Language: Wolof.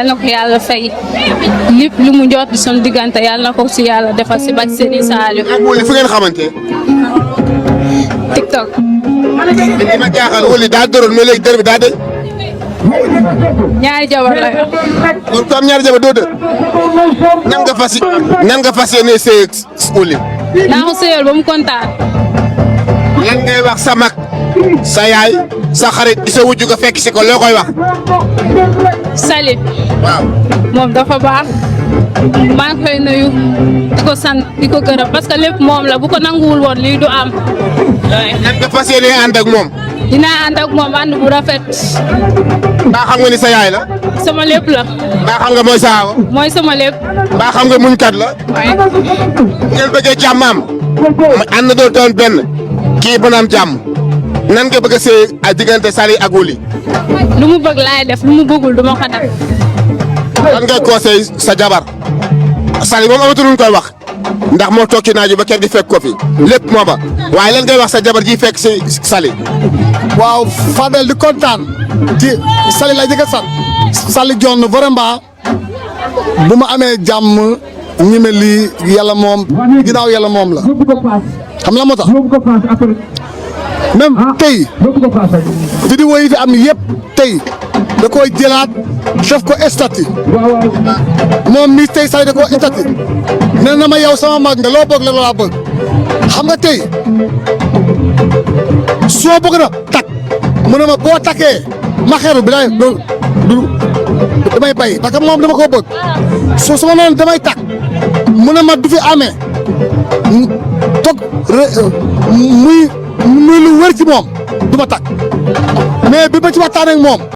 yàlla na ko yàlla fay lépp lu mu jot suñu diggante yàlla na ko si yàlla defal si bàcc Serigne Saliou. ak Wally fu ngeen xamante. TikTok. li ma jaaxal Wally daa doroon mais léegi dër bi daa dëj. ñaari jabar la yor. kon ku am ñaari jabar doo dër. nan nga fas yéene sëy ak Wally. naa ko sëyal ba mu kontaan. lan ngay wax sa mag sa yaay sa xarit sa wujju nga fekk si ko loo koy wax. Salit. waaw. moom dafa baax. maa ngi koy nuyu di ko sant di ko gërëm parce que lépp moom la bu ko nanguwul woon lii du am. nan nga fas yéene ànd ak moom. dinaa ànd ak moom ànd bu rafet. mbaa xam nga ni sa yaay la. sama lépp la. mbaa xam nga mooy sa aawa. mooy sama lépp. mbaa xam nga muñkat la. waaye. ngeen bëggee jàmmaam. ànd doo doon benn. kii mën a am jàmm. nan nga bëgg a sëy ak diggante Sali ak Wally. lu mu bëgg laay def lu mu bëggul du ma ko def. lan ngay conseil sa jabar. Sali moom amatul lu ñu koy wax. ndax moo toog ci naaju ba kër gi fekk ko fi. lépp mooma waaye lan ngay wax sa jabar ji fekk si Sali. waaw Fadel di kontaan ci Sali la jëkk a sant Sali Dione vraiment bu ma amee jàmm ñi mel lii yàlla moom ginnaaw yàlla moom la xam la moo tax même tey vidéo yi fi am yëpp tey da koy jëlaat def ko statut moom mi tey Sali da ko statut nee na ma yow sama mag nga loo bëgg la laa bëgg xam nga tey soo bëgg na takk mu ne ma boo takkee ma xeeru bi laay du damay bay parce que moom dama ko bëgg su ma noonu damay takk mu ne ma du fi amee toog muy lu wër ci moom du ma takk mais bi ma ci waxtaan ak moom